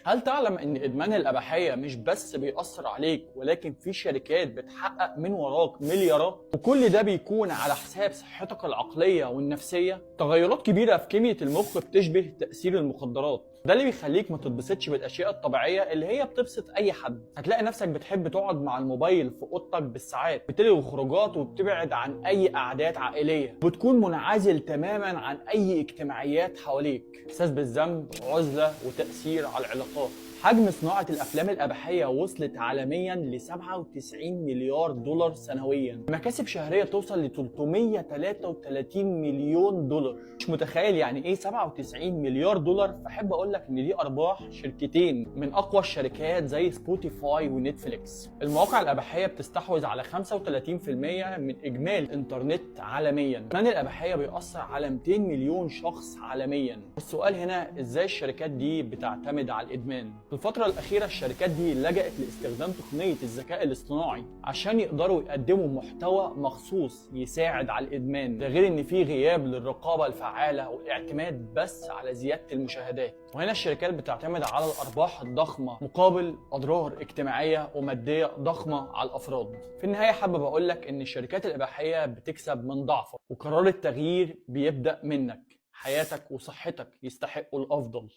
هل تعلم ان ادمان الاباحية مش بس بيأثر عليك، ولكن في شركات بتحقق من وراك مليارات، وكل ده بيكون على حساب صحتك العقلية والنفسيه؟ تغيرات كبيرة في كيمياء المخ بتشبه تاثير المخدرات، ده اللي بيخليك ما تتبسطش بالاشياء الطبيعية اللي هي بتبسط اي حد. هتلاقي نفسك بتحب تقعد مع الموبايل في اوضتك بالساعات، بتلغي خروجات وبتبعد عن اي قعدات عائليه، بتكون منعزل تماما عن اي اجتماعيات حواليك، احساس بالذنب، عزله، وتاثير على العلاقات. حجم صناعة الأفلام الإباحية وصلت عالميا ل 97 مليار دولار سنويا، مكاسب شهرية توصل ل 333 مليون دولار. مش متخيل يعني إيه 97 مليار دولار؟ فأحب أقول لك إن دي أرباح شركتين من أقوى الشركات زي سبوتيفاي ونتفليكس. المواقع الإباحية بتستحوذ على 35% من إجمالي الإنترنت عالميا. إدمان الإباحية بيأثر على 200 مليون شخص عالميا. والسؤال هنا، إزاي الشركات دي بتعتمد على الإدمان؟ في الفترة الأخيرة الشركات دي لجأت لاستخدام تقنية الذكاء الاصطناعي عشان يقدروا يقدموا محتوى مخصوص يساعد على الإدمان، ده غير إن في غياب للرقابة الفعالة والاعتماد بس على زيادة المشاهدات. وهنا الشركات بتعتمد على الأرباح الضخمة مقابل أضرار اجتماعية ومادية ضخمة على الأفراد. في النهاية حابب أقول لك إن الشركات الإباحية بتكسب من ضعفك، وقرار التغيير بيبدأ منك. حياتك وصحتك يستحقوا الأفضل.